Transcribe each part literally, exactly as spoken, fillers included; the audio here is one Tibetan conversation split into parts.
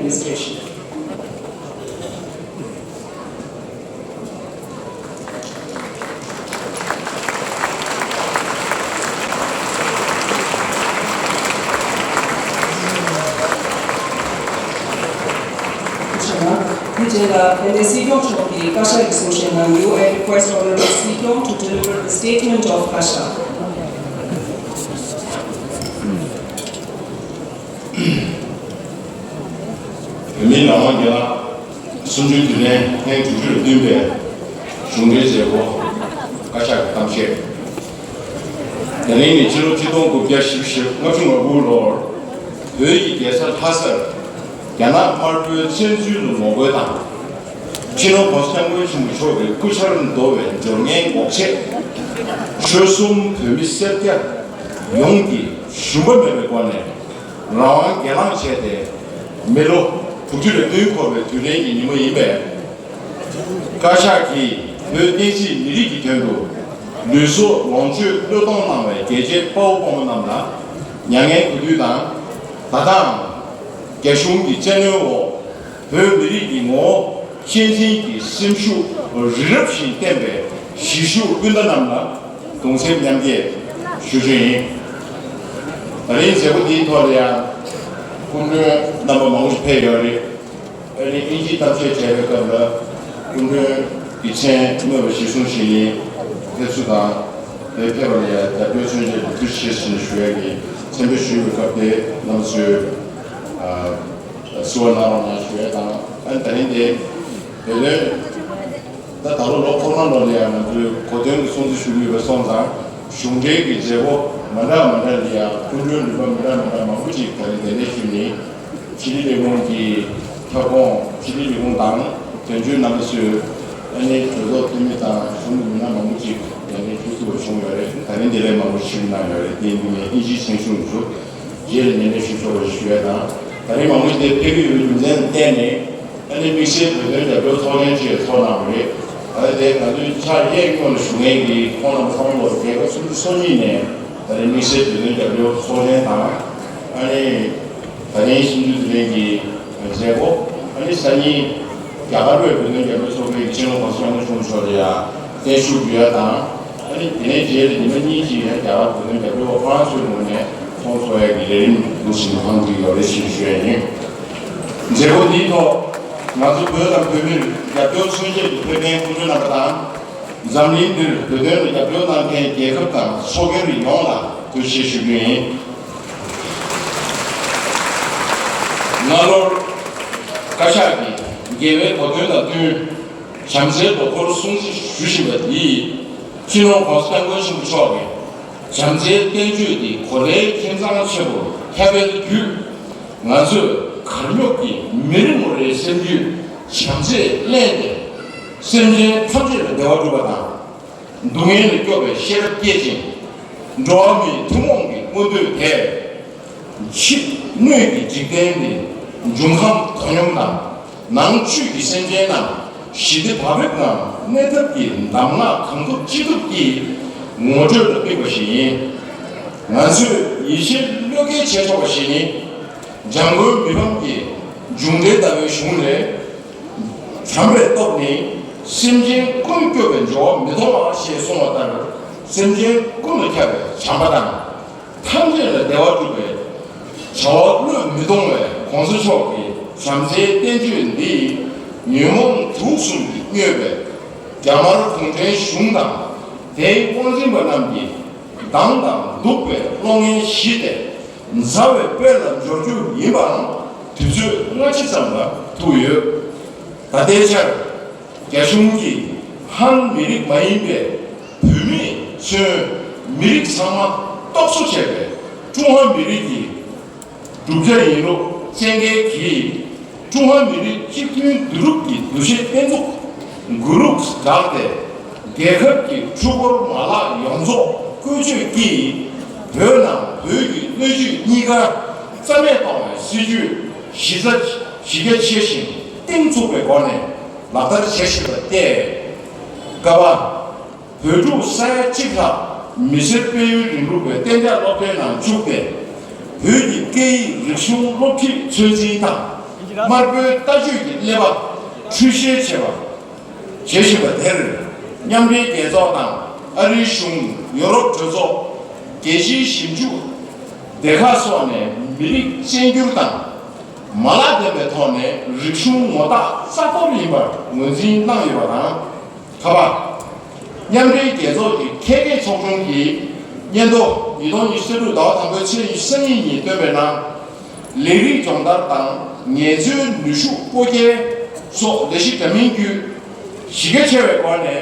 Administration. དེ་རྗེས་ལ་དེ་ནས་སྲིད་སྐྱོང་མཆོག་གིས་བཀའ་ཤག་གི་གསུང་བཤད་གནང་རྒྱུ། I request Honorable སྲིད་སྐྱོང་to deliver the statement of བཀའ་ཤག. བོད་མིའི་རང་དབང་སྒེར་ལངས་གསུམ་བཅུའི་དུས་དྲན་ཐེངས་དྲུག་ཅུ་ལ་བསྟུན་པའི་གཞུང་འབྲེལ་མཛད་སྒོ། བཀའ་ཤག་གི་གཏམ་བཤད། དེ་རིང་ནི་ཕྱི་ལོ་ཆིག་སྟོང་དགུ་བརྒྱ་བཞི་བཅུ་ཞེ་ལྔ་བཅུ་ང་དགུ་ལོར་བོད་ཀྱི་རྒྱལ་ས་ལྷ་སར་རྒྱ་ནག་དམར་པོའི་བཙན་འཛུལ་ལ་ངོ་རྒོལ་དང་། སྤྱི་ནོར་༸གོང་ས་༸སྐྱབས་མགོན་ཆེན་པོ་མཆོག་གི་སྐུ་ཕྱྭར་འདོར་བའི་སྦྱོར་ངན་འགོག་ཆེད། ཆོལ་གསུམ་བོད་མི་སེར་སྐྱ་ཡོངས་ཀྱིས་ཞུམ་པ་མེད་པའི་སྒོ་ནས་རང་དབང་སྒེར་ལངས་བྱས་ཏེ། མི་ལོ་དྲུག་ཅུ་རེ་བདུན་འཁོར་བའི་དུས་དྲན་གྱི་ཉིན་མོ་ཡིན་པས། བཀའ་ཤག་གིས་བོད་བསྟན་སྲིད་མི་རིགས་ཀྱི་དོན་དུ་ལུས་སྲོག་ལོངས་སྤྱོད་བློས་གཏོང་གནང་བའི་རྒྱལ་གཅེས་དཔའ་བོ་དཔའ་མོ་རྣམས་ལ་མྱ་ངན་གུས་འདུད་དང་། ད་ལྟའང་རྒྱ་གཞུང་གི་བཙན་གནོན་འོག་བོད་མི་རིགས་ཀྱི་ངོ་བོ་གཅེས་འཛིན་གྱི་སེམས་ཤུགས་རི་རབ་བཞིན་བརྟན་པའི་གཞིས་བཞུགས་སྤུན་ཟླ་རྣམས་ལ་གདུང་སེམས་མཉམ་སྐྱེད་ཞུ་རྒྱུ་ཡིན། ད་རིང་མཛད་སྒོ་འདིའི་ཐོག་ལ་ཡང་སྐུ་མགྲོན་རྣམ་པ་མང་པོ་ཞིག་ཕེབས་ཡོད་རེད། ཨ་ནི་དབྱིན་ཇིའི་གཏམ་བཤད་བྱས་པའི་སྐབས་ལ་སྐུ་མགྲོན་གྱི་མཚན་སྨོས་པ་གཞིར་བཟུང་བྱས་ནས་ཕེབས་བསུ་དང་དེ་ཕེབས་པ་ལ་ཡང་རྒྱབ་སྐྱོར་མཚོན་ཆེད་དུ་ཐུགས་རྗེ་ཆེ་ཞུ་ནས་ཞུ་ཡས་ཀྱི་མཚན་འབོད་ཞུ་བའི་སྐབས་དེ་རྣམ་པ་ཚོས་ཨ་བསུ་བ་གནང་རོགས་གནང་ཞུ་ཡས་དང་། ཨ་ནི་ད་རིང་དེ་བོད་དོན། ད་ད་ལོ་ལོ་ཁོ་རང་ལོ་ལ་ཡང་ང་ཚོས་གོ་སྟོན་གྱི་སྲུང་བརྩི་ཞུ་གི་ཡོད་པ་སོང་ཙང་གཞུང་འབྲེལ་གྱི་མཛད་སྒོ་མ་འདྲ་མ་འདྲ་ལ་ཡང་སྐུ་མགྲོན་ནུས་པ་མ་འདྲ་མ་འདྲ་མང་པོ་ཅིག་ད་རིང་གདན་འདྲེན་ཞུས་ནས་ཕྱི་དྲིལ་ལས་ཁུངས་ཀྱི་ཁྱབ་ཁོངས་ཕྱི་དྲིལ་ལས་ཁུངས་དང་དོན་གཅོད་རྣམ་པ་ཚོས་ཨ་ནི་གྲོས་ཚོགས་འཐུས་མི་དང་གཞུང་གི་མི་སྣ་མང་པོ་ཅིག་གདན་འདྲེན་ཞུ་ཐུབ་པ་བྱུང་ཡོད་རེད། ད་རིང་འདི་ལས་མང་པོ་ཞུས་གནང་ཡོད་རེད། དེ་ཡིན་དུས་ངས་དབྱིན་ཇིའི་མཚན་གཞུང་ཞུ། རྗེས་ལ་ཉན་ལེན་ཞུ་ཆོག་པ་ཞུ་ཡ་དང་། ད་རིང་མང་པོ་ཞིག་དེ་ཕེབས་ཀྱི་ཡོད་པའི་རྒྱུ་མཚན་བརྟེན་ནས་ཨ་ནི་དམིགས་བསལ་བོད་དོན་རྒྱབ་སྐྱོར་ཚོགས་ཆེན་ཅིག་ཚོགས་གནང་བ་རེད། ཨ་ནི་དེ་ང་ཚོའི་ཕྱག་གཡས་སྔོན་ལ་བཞུགས་མཁན་གྱི་ཁོང་རྣམ་པ་ཚང་མ་ལོ་རྒྱལ་ཁབ་སུམ་ཅུ་སོ་གཉིས་ནས་ད་རིང་དམིགས་བསལ་བོད་དོན་རྒྱབ་སྐྱོར་ཚོགས་ཆེན་དང་། ཨ་ནི་ད་རིང་གསུམ་བཅུའི་དུས་དྲན་གྱི་མཛད་སྒོ། ཨ་ནི་སང་ཉིན་རྒྱ་གར་བོད་རྒྱལ་ཚོགས་པའི་སྤྱི་ནོར་གོང་ས་སྐྱབས་མགོན་ཆེན་པོ་མཆོག་ལ་ཡང་བརྟན་བཞུགས་ཞུ་ཡ་དང་། ཨ་ནི་དེ་ནས་རྗེས་ལ་ཉི་མ་གཉིས་ཀྱི་ཡང་རྒྱ་གར་བོད་དོན་རྒྱབ་སྐྱོར་བ་ཁོ་རང་ཚོའི་ངོས་ནས་ཚོགས་འཚོགས་ཡ་གི་ལས་རིམ་འདུག་ཟིན་ཁང་དུ་ཡོད་རེད་ཞེས་ཞུ་ཡ་ཡིན། མཛད་སྒོ་འདིའི་ཐོག་ང་ཚོ་བོད་དང་བོད་མིར་རྒྱབ་སྐྱོར་མཚོན་ཆེད་དུ་ཕེབས་མཁན་སྐུ་མགྲོན་རྣམ་པ་དང་། འཛམ་གླིང་འདིར་བོད་དོན་ལ་རྒྱབ་སྐྱོར་གནང་མཁན་རྒྱལ་ཁབ་དང་ཚོགས་སྒེར་ཡོངས་ལ་ཐུགས་རྗེ་ཆེ་ཞུ་རྒྱུ་ཡིན། སྔ་ལོར་བཀའ་ཤག་གིས་རྒྱལ་བའི་གོ་སྟོན་དང་བསྟུན་བྱམས་བརྩེའི་དོ་ཁུར་སྲུང་བརྩི་ཞུ་བཞིན་པ་འདིས་སྤྱི་ནོར་༸གོང་ས་༸སྐྱབས་མགོན་ཆེན་པོ་མཆོག་གི་བྱམས་བརྩེའི་བསྟན་བཅོས་འདི་གོ་ལའི་ཁྱིམ་ཚང་ཆེན་པོར་ཁྱབ་སྤེལ་བརྒྱུད། ང་ཚོས་གར་སྙོགས་ཀྱིས་མི་རེ་ངོ་རེའི་སེམས་རྒྱུད་བྱམས་བརྩེས་བརླན་ཏེ། སེམས་ཅན་ཐམས་ཅད་ལ་བདེ་བ་སྒྲུབ་པ་དང་། སྡུག་བསྔལ་ལས་སྐྱོབ་པའི་ཤེས་རབ་བསྐྱེད་ཅིང་། འགྲོ་བ་མིའི་ཐུན་མོང་གི་མངོན་འདོད་དེ། ཕྱི་དངོས་ཀྱི་འཇིག་རྟེན་ནི་འབྱུང་ཁམས་དོ་སྙོམས་དང་། ནང་བཅུད་ཀྱི་སེམས་ཅན་རྣམས་ཞི་བདེ་བག་ཕེབས་ངང་གནས་ཐབས་ཀྱི་གདམས་ངག་གང་ཐུབ་ཅི་ཐུབ་ཀྱིས་ངོ་སྤྲོད་ལ་དམིགས་པ་ཞིག་ཡིན། ང་ཚོས་ཡིད་ཆེས་བློས་འགེལ་བྱེད་ཆོག་པ་ཞིག་ནི། འཇམ་མགོན་མི་ཕམ་གྱི་མཇུག་འབྲས་ལྟ་བུའི་གཞུང་ལས། བྱམས་པའི་སྟོབས་ནི་སེམས་ཅན་ཀུན་སྐྱོབ་པའི་འབྱོར་བ་མི་གཏོང་བ་ཞེས་གསུངས་པ་ལྟར། སེམས་ཅན་ཀུན་ལ་ཁྱབ་པའི་བྱམས་པ་དང་། ཐམས་ཅད་ལ་བདེ་བ་སྒྲུབ་པའི་བྱ་བ་བློས་མི་གཏོང་བའི་༸གོང་ས་མཆོག་གི་བྱམས་བརྩེའི་བསྟན་བཅོས་འདིས་ཉོན་མོངས་དུག་གསུམ་གྱིས་མྱོས་པའི་རྒྱ་དམར་གུང་ཁྲན་གཞུང་དང་། དེའི་དབང་འཛིན་པ་རྣམས་ཀྱི་སྡང་དང་གདུག་པའི་བློ་ངན་ཞི་སྟེ། མཛའ་བའི་དཔལ་ལ་འབྱོར་རྒྱུ་ཡིན་པའང་དུས་ཚོད་སྔ་ཕྱི་ཙམ་ལ་ཐུག་ཡོད། ད་ལྟའི་ཆར་རྒྱ་གཞུང་གིས་ཧན་མི་རིགས་མ་ཡིན་པའི་བུད་མེད་ཚུན་མི་རིགས་ཚང་མ་རྟོག་བཟོ་བྱས་པའི་ཀྲུང་ཧྭ་མི་རིགས་ཀྱི་གྲུབ་ཆ་ཡིན་ལུགས་བཙན་འགེལ་གྱིས། ཀྲུང་ཧྭ་མི་རིགས་གཅིག་མཐུན་འདུས་གྲུབ་ཀྱི་འདུ་ཤེས་བརྟན་ཚུགས་མགོ་ལུགས་བསྒྲགས་ཏེ། རྒྱལ་ཁབ་ཀྱི་འཕྲུལ་འཁོར་མ་ལག་ཡོངས་རྫོགས་བཀོལ་སྤྱོད་ཀྱིས་བོད་ནང་བོད་ཀྱི་སྣོད་བཅུད་གཉིས་ཀ་རྩ་མེད་གཏོང་བའི་སྲིད་ཇུས་གཞི་རྩ་གཞི་རྒྱ་ཆེ་ཞིང་གཏིང་ཚུགས་པའི་སྒོ་ནས་ལག་བསྟར་བྱེད་བཞིན་པ་སྟེ། ཀ་བ། བོད་ཕྲུག་ས་ཡ་གཅིག་ལྷག་མི་སེར་སྤེལ་ཡུལ་རིང་ལུགས་པའི་གཏན་འཇགས་སློབ་གྲྭའི་ནང་བཅུག་སྟེ། བོད་ཀྱི་སྐད་ཡིག་རིག་གཞུང་སློབ་ཁྲིད་ཚོད་འཛིན་དང་ དམར་པོའི་ལྟ་སྤྱོད་ཀྱི་ཀླད་པ་འཁྲུལ་བཤེར་བྱེད་པ། བྱེད་བཞིན་པ་དེར། མཉམ་འབྲེལ་རྒྱལ་ཚོགས་དང་ཨ་རིའི་གཞུང་། ཡོ་རོབ་གྲོས་ཚོགས། རྒྱལ་སྤྱིའི་ཞིབ་འཇུག་སྡེ་ཁག་སོགས་ནས་མི་རིགས་བཙན་བསྒྱུར་དང་། མ་ལག་ལྡན་པའི་ཐོག་ནས་རིག་གཞུང་ངོ་རྟགས་རྩ་གཏོར་ཡིན་པར་ངོས་འཛིན་གནང་ཡོད་པ་དང་། ཁ་པ། མཉམ་འབྲེལ་རྒྱལ་ཚོགས་ཀྱི་ཁྱད་བརྒལ་ཚོགས་ཆུང་གིས་སྙན་ཐོ་ཉིས་སྟོང་ཉི་ཤུ་རྩ་དྲུག་ཟླ་བ་དང་པོའི་ཚེས་ཉི་ཤུ་རྩ་གཉིས་ཉིན་བཏོན་པའི་ནང་། ལས་རིགས་སྦྱོང་བརྡར་དང་ངལ་རྩོལ་ནུས་ཤུགས་སྤོ་སྐྱེལ་སོགས་ལས་གཞི་འདྲ་མིན་བརྒྱུད། གཞི་རྒྱ་ཆེ་བའི་སྒོ་ནས་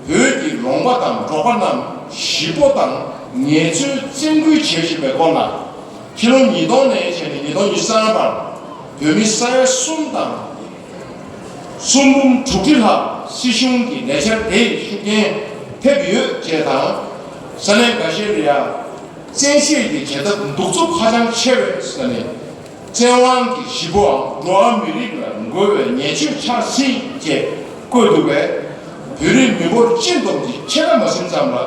བོད་ཀྱི་ལུང་པ་དང་འབྲོག་པ་རྣམས་གཞིས་སྤོ་དང་ངལ་རྩོལ་བཙན་སྐུལ་བྱེད་བཞིན་པའི་སྐོར་ལ། ཕྱི་ལོ་ཉིས་སྟོང་ནས་བྱས་ནས་ཉིས་སྟོང་ཉི་ཤུ་རྩ་ལྔ་བར་བོད་མི་ས་ཡ་གསུམ་དང་། གསུམ་འབུམ་དྲུག་ཁྲི་ལྷག་སྲིད་གཞུང་གི་ལས་འཆར་དེས་ཤུགས་རྐྱེན་ཐེབས་ཡོད་ཅེས་དང་། ས་གནས་འགའ་ཤས་ལ་ཡང་བཙན་ཤེད་ཀྱི་བྱེད་ཐབས་གདུག་རྩུབ་ཧ་ཅང་ཆེ་བས་ཟེར་ནས། བཙན་དབང་གིས་གཞིས་སྤོའམ་འགྲོ་བ་མི་རིགས་ལ་རྒོལ་བའི་ཉེས་སྤྱོད་ཆགས་སྲིད་ཅེས་བཀོད་འདུག་པས། བོད་རིགས་མི་འབོར་སྤྱི་བསྡོམས་ཀྱི་ཕྱེད་ཀ་མ་ཟིན་ཙམ་ལ་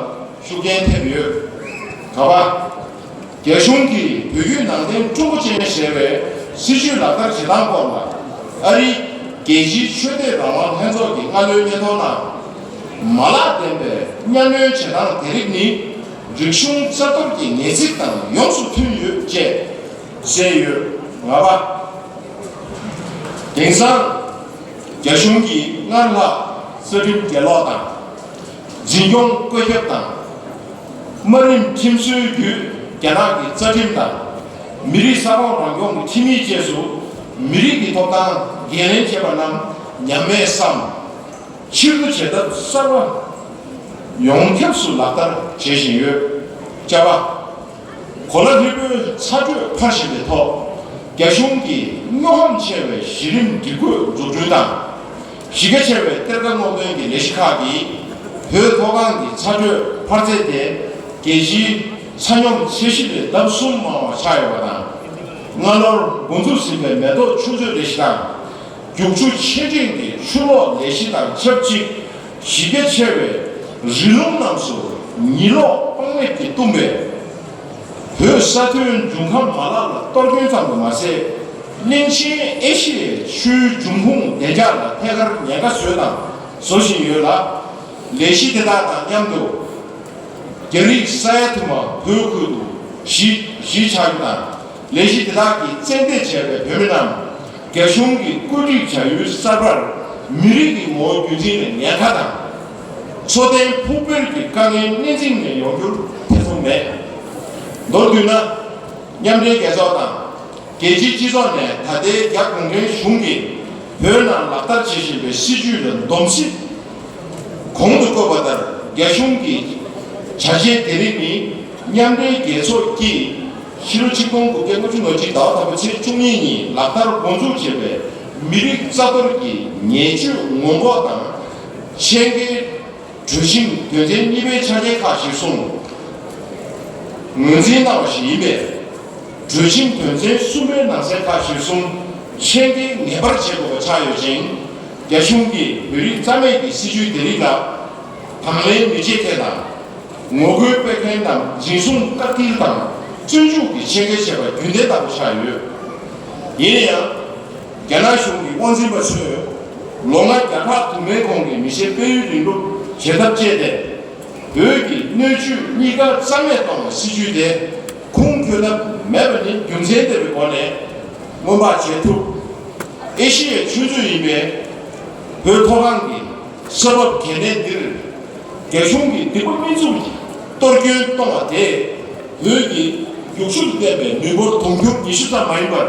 ཤུགས་རྐྱེན་ཐེབས་ཡོད། ག་པ། རྒྱ་གཞུང་གིས་བོད་བརྒྱུད་ནང་བསྟན་ཀྲུང་གོ་ཅན་ཞེས་པའི་སྲིད་བྱུས་ལག་བསྟར་བྱེད་སྟངས་སྐོར་ལ། ཨ་རིའི་རྒྱལ་སྤྱིའི་ཆོས་དད་རང་དབང་ལྷན་ཚོགས་ཀྱི་སྔ་ལོའི་སྙན་ཐོ་ནང་། མ་ལག་ལྡན་པའི་གཉའ་གནོན་བྱེད་སྟངས་དེ་རིགས་ནི་རིག་གཞུང་རྩ་གཏོར་གྱི་ངེས་ཚིག་དང་ཡོངས་སུ་མཐུན་ཡོད་ཅེས་གསལ་ཡོད། ལྔ་པ། དེང་སང་རྒྱ་གཞུང་གིས་སྔར་ལྷག་རྩ་ཁྲིམས་གྱེན་ལོག་དང་། འཛིན་སྐྱོང་བཀོད་ཁྱབ་དང་། དམའ་རིམ་ཁྲིམས་སྲོལ་བརྒྱུད་རྒྱ་ནག་གི་རྩ་ཁྲིམས་དང་། མི་རིགས་ས་ཁོངས་རང་སྐྱོང་གི་ཁྲིམས་ཡིག་བཅས་སུ་མི་རིགས་ཀྱི་ཐོབ་ཐང་འགན་ལེན་བྱས་པ་རྣམས་ཉམས་མེད་བསམ། ཕྱིར་བསྡུ་བྱེད་ཐབས་གསར་པ་ཡོངས་ཁྱབ་སུ་ལག་བསྟར་བྱེད་བཞིན་ཡོད། བཅའ་པ། གོ་ལ་ཧྲིལ་པོའི་ཚ་དྲོད་འཕར་བཞིན་པའི་ཐོག་རྒྱ་གཞུང་གིས་སྨྱོ་ཧམ་ཆེ་བའི་གཞི་རིམ་སྒྲིག་བཀོད་འཛུགས་སྐྲུན་དང་། གཞི་རྒྱ་ཆེ་བའི་གཏེར་ཁ་སྔོག་འདོན་གྱི་ལས་གཞི་ཁག་གིས་བོད་མཐོ་སྒང་གི་ཚ་དྲོད་འཕར་ཚད་དེ་རྒྱལ་སྤྱིའི་ཚ་སྙོམས་ཚད་གཞི་ལས་ལྡབ་གསུམ་མང་བ་ཆགས་ཡོད་པ་དང་། སྔ་ལོར་འགོ་འཛུགས་ཟིན་པའི་མེ་ཏོག་ཆུ་མཛོད་ལས་གཞི་དང་། རྒྱུག་ཆུ་ཆེ་འབྲིང་གི་ཆུ་གློག་ལས་གཞི་དང་ཆབས་ཅིག་གཞི་རྒྱ་ཆེ་བའི་རི་ལུང་རྣམས་སུ་ཉི་གློག་སྤང་ལེབ་ཀྱིས་བཏུམས་པས། བོད་ས་མཐོའི་འབྱུང་ཁམས་མ་ལག་ལ་གཏོར་སྐྱོན་ཙམ་དུ་མ་ཟད། གླིང་ཆེན་ཨེ་ཤི་ཡའི་ཆུའི་འབྱུང་ཁུངས་བདེ་འཇགས་ལ་ཐད་ཀར་ཉེན་ཁ་བཟོས་དང་བཟོ་བཞིན་ཡོད་ལ། ལས་གཞི་དེ་དག་དང་མཉམ་དུ། རྒྱ་རིགས་ས་ཡ་དུ་མ་བོད་ཁུལ་དུ་གཞིས་གཞིས་ཆགས་རྒྱུ་དང་། ལས་གཞི་དེ་དག་གིས་བཙན་འདེད་བྱས་པའི་བོད་མི་རྣམས་རྒྱ་གཞུང་གིས་བཀོད་སྒྲིག་བྱ་ཡུལ་གསར་པར་མི་རིགས་ཀྱི་ངོ་བོ་རྒྱུན་འཛིན་ལ་ཉེན་ཁ་དང་། འཚོ་རྟེན་ཕུང་སྦྱོར་གྱི་དཀའ་ངལ་སྣེ་འཛིང་ནས་ཡོང་རྒྱུར་ཐེ་ཚོམ་མེད། མདོར་བསྡུས་ན། མཉམ་འབྲེལ་རྒྱལ་ཚོགས་དང་། རྒྱལ་སྤྱིའི་སྤྱི་ཚོགས་ནས་ད་ལྟའི་རྒྱ་གུང་ཁྲན་གཞུང་གིས་བོད་ནང་ལག་བསྟར་བྱེད་བཞིན་པའི་སྲིད་བྱུས་ལ་སྡོམ་སེམས། གོང་དུ་བཀོད་པ་ལྟར་རྒྱ་གཞུང་གི་བྱ་བྱེད་དེ་རིགས་ནི་མཉམ་འབྲེལ་རྒྱལ་ཚོགས་ཀྱིས་ཕྱི་ལོ་ཆིག་སྟོང་དགུ་བརྒྱ་ལྔ་བཅུ་ང་གཅིག་ཟླ་བ་དང་པོའི་ཚེས་བཅུ་གཉིས་ཉིན་ལག་བསྟར་འགོ་འཛུགས་བྱས་པའི་མི་རིགས་རྩ་གཏོར་གྱི་ཉེས་སྤྱོད་ངོ་ལྐོག་དང་ཆད་འགེལ། གྲོས་ཆིངས་དོན་ཚན་གཉིས་པའི་ཆ་རྐྱེན་ཁག་གཞིར་བཟུང་ངོས་འཛིན་གནང་བ་ཞིག་ཡིན་པས། གྲོས་ཆིངས་དོན་ཚན་གསུམ་པའི་ནང་གསེས་ཁག་གཞིར་བཟུང་ཆད་འགེལ་ངེས་པར་བྱེད་དགོས་པ་ཆགས་ཡོད་ཅིང་། རྒྱ་གཞུང་གིས་བོད་རིགས་རྩ་མེད་ཀྱི་སྲིད་བྱུས་དེ་རིགས་ལ་དང་ལེན་མི་བྱེད་མཁན་དང་། ངོ་རྒོལ་སྤེལ་མཁན་རྣམས་འཛིན་བཟུང་བཀག་སྐྱིལ་དང་བཙོན་འཇུག་གི་ཆད་འགེལ་བྱས་པ་རྒྱུན་ལྡན་ལྟ་བུ་ཆགས་ཡོད། ཡིན་ན་ཡང་། རྒྱ་ནག་གཞུང་གི་དབང་འཛིན་པ་ཚོས་ལོ་ལྔ་བརྒྱ་ཕྲག་དུ་མའི་གོང་གི་མི་ཤེས་སྤེལ་ཡུལ་རིང་ལུགས་བྱེད་ཐབས་སྤྱད་དེ། བོད་ཀྱི་སྣོད་བཅུད་གཉིས་ཀ་རྩ་མེད་གཏོང་བའི་སྲིད་བྱུས་དེ་ཁུངས་འཁྱོལ་ཐབས་མེད་པ་ནི་རྒྱུ་མཚན་ལྡན་པའི་སྒོ་ནས་སྔོན་དཔག་བྱེད་ཐུབ། ཨེ་ཤི་ཡའི་ཆུ་མཛོད་ཡིན་པའི་བོད་མཐོ་སྒང་གི་ས་བབ་གལ་གནད་འདིར། རྒྱ་གཞུང་གིས་སྡིག་པ་མི་བཙུགས་ཀྱིས་གཏོར་སྐྱོན་གཏོང་བ་དེས་བོད་ཀྱི་རྒྱུག་ཆུར་བརྟེན་པའི་མི་འབོར་དུང་ཕྱུར་ཉི་ཤུ་ཙམ་མ་ཡིན་པར།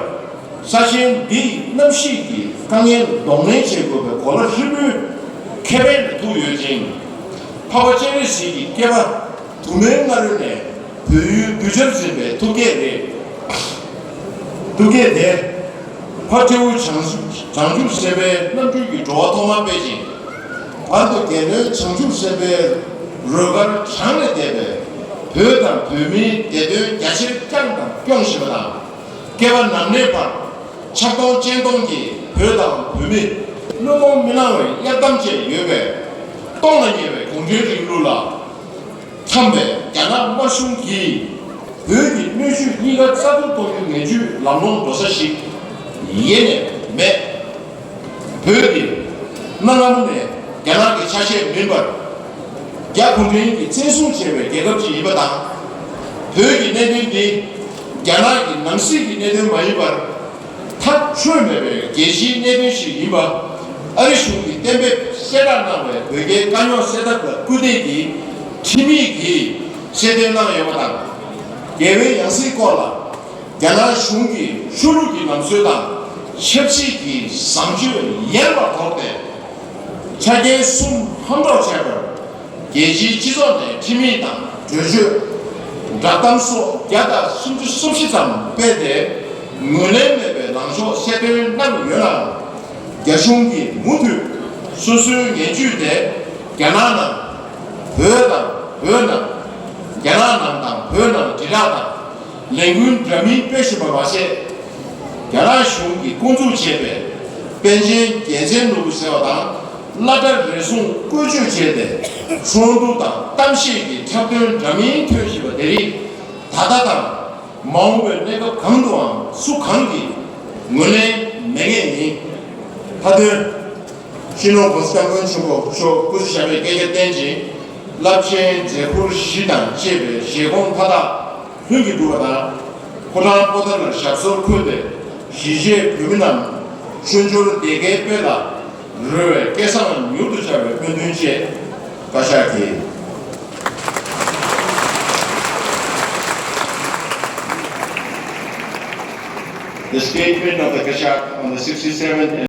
ས་ཆེན་འདིའི་གནམ་གཤིས་ཀྱི་དཀའ་ངལ་གདོང་ལེན་བྱེད་དགོས་པའི་གོ་ལ་ཧྲིལ་པོའི་ཁེ་ཕན་ལ་ཐུག་ཡོད་ཅིང་། འཕགས་པ་སྤྱན་རས་གཟིགས་ཀྱི་སྐྱེས་པ་དུ་མའི་སྔ་རོལ་ནས་བོད་ཡུལ་གདུལ་བྱར་འཛིན་པའི་ཐུགས་བསྐྱེད་རེད། ཐུགས་བསྐྱེད་དེ། ཕ་སྤྲེའུ་བྱང་ཆུབ་བྱང་ཆུབ་སེམས་དཔའི་རྣམ་སྤྲུལ་གྱི་འགྲོ་བ་ཐོག་མ་སྤེལ་ཅིང་། བར་དུ་རྒྱལ་བློན་བྱང་ཆུབ་སེམས་དཔའི་རོལ་གར་གྲངས་ལས་འདས་པའི་བོད་དང་བོད་མིའི་བདེ་དོན་རྒྱ་ཆེར་བསྐྱངས་དང་སྐྱོང་བཞིན་པ་དང་། བསྐལ་པ་ནམ་གནས་བར་ཕྱག་སྟོང་སྤྱན་སྟོང་གིས་བོད་དང་བོད་མི་བློས་གཏོང་མི་གནང་བའི་གཡར་དམ་བཅས་ཡོད་པས། སྟོངས་ལ་ཉེ་བའི་གུང་ཁྲན་རིང་ལུགས་ལ་འཚམས་པའི་རྒྱ་ནག་དམར་གཞུང་གིས་བོད་ཀྱི་སྣོད་བཅུད་གཉིས་ཀ་རྩ་གཏོར་གཏོང་རྒྱུའི་ངན་ཇུས་ལམ་ལྷོང་འགྲོ་ས་ཞིག་ཡེ་ནས་ མེད། བོད་འདི་གནའ་སྔ་མོ་ནས་རྒྱ་ནག་གི་ཆ་ཤས་མིན་པར། རྒྱ་གུང་ཁྲན་གྱིས་བཙན་བཟུང་བྱས་པའི་རྒྱལ་ཁབ་ཅིག་ཡིན་པ་དང་། བོད་ཀྱི་གནད་དོན་འདི་རྒྱ་ནག་གི་ནང་སྲིད་ཀྱི་གནད་དོན་མ་ཡིན་པར། ཐག་ཆོད་མེད་པའི་རྒྱལ་སྤྱིའི་གནད་དོན་ཞིག་ཡིན་པ། ཨ་རི་གཞུང་གིས་གཏན་འབེབས་གསལ་བསྒྲགས་གནང་བའི་བོད་རྒྱའི་དཀའ་རྙོག་སེལ་ཐབས་ལ་སྐུལ་འདེད་ཀྱི་ཁྲིམས་ཡིག་གིས་གསལ་སྟོན་གནང་ཡོད་པ་དང་། རྒྱལ་བའི་ཡང་སྲིད་སྐོར་ལ། རྒྱ་ནག་གཞུང་གིས་ཆོས་ལུགས་ཀྱི་ལམ་སྲོལ་དང་ཆབ་སྲིད་ཀྱི་བཟང་སྤྱོད་ཡལ་བར་དོར་ཏེ། ཆ་རྐྱེན་གསུམ་ཧམ་འཕྲོག་བྱས་པར། རྒྱལ་སྤྱིའི་སྤྱི་ཚོགས་ནས་ཁྲིམས་ཡིག་དང་གྲོས་ཆོད། བསྒྲགས་གཏམ་སོགས་བརྒྱ་དང་སུམ་ཅུ་སོ་བཞི་ཙམ་སྤེལ་ཏེ། ངོས་ལེན་མེད་པའི་ལངས་ཕྱོགས་གསལ་སྟོན་གནང་ཡོད་ནའང་། རྒྱ་གཞུང་གིས་མུ་མཐུད་སོ་སོའི་ངན་ཇུས་དེ་རྒྱ་ནག་ནང་། བོད་དང་བོད་ནང་། རྒྱ་ནག་ནང་དང་བོད་ནང་དྲིལ་བསྒྲགས་དང་། ལས་འགུལ་འདྲ་མིན་སྤེལ་བཞིན་པ་མ་ཟད། རྒྱ་ནག་གཞུང་གིས་བསྐོ་འཛུགས་བྱས་པའི་པཎ་ཆེན་རྒྱལ་མཚན་ནོར་བུ་ཟེར་བ་དང་། བླ་གྲྭ་རེ་ཟུང་བཀོལ་སྤྱོད་བྱས་ཏེ། ཚོགས་འདུ་དང་གཏམ་བཤད་ཀྱི་འཁྲབ་སྟོན་འདྲ་མིན་ཐོན་བཞིན་པ་དེ་རིགས་ད་ལྟ་དང་། མ་འོངས་པའི་གནས་སྐབས་གང་དུའང་སུ་གང་གིས་ངོས་ལེན་མེད་ངེས་ཡིན། མཐའ་དོན། སྤྱི་ནོར་༸གོང་ས་༸སྐྱབས་མགོན་ཆེན་པོ་མཆོག་སྐུ་ཚེ་ཞབས་པད་བསྐལ་བརྒྱར་བརྟན་ཅིང་། རླབས་ཆེན་མཛད་ཁུར་བཞི་དང་བཅས་པའི་བཞེད་དགོངས་མཐའ་དག་ལྷུན་གྱིས་གྲུབ་པ་དང་། ཕོ་བྲང་པོ་ཏཱ་ལར་ཞབས་སོར་འཁོད་པའི་གཞིས་བྱེས་བོད་མི་རྣམས་ཆོས་འབྱོར་བདེ་དགའི་དཔལ་ལ་རོལ་བའི་སྐལ་བཟང་མྱུར་དུ་འཆར་བའི་སྨོན་འདུན་བཅས། བཀའ་ཤག་གིས། The statement of the Kashak on the sixty-seventh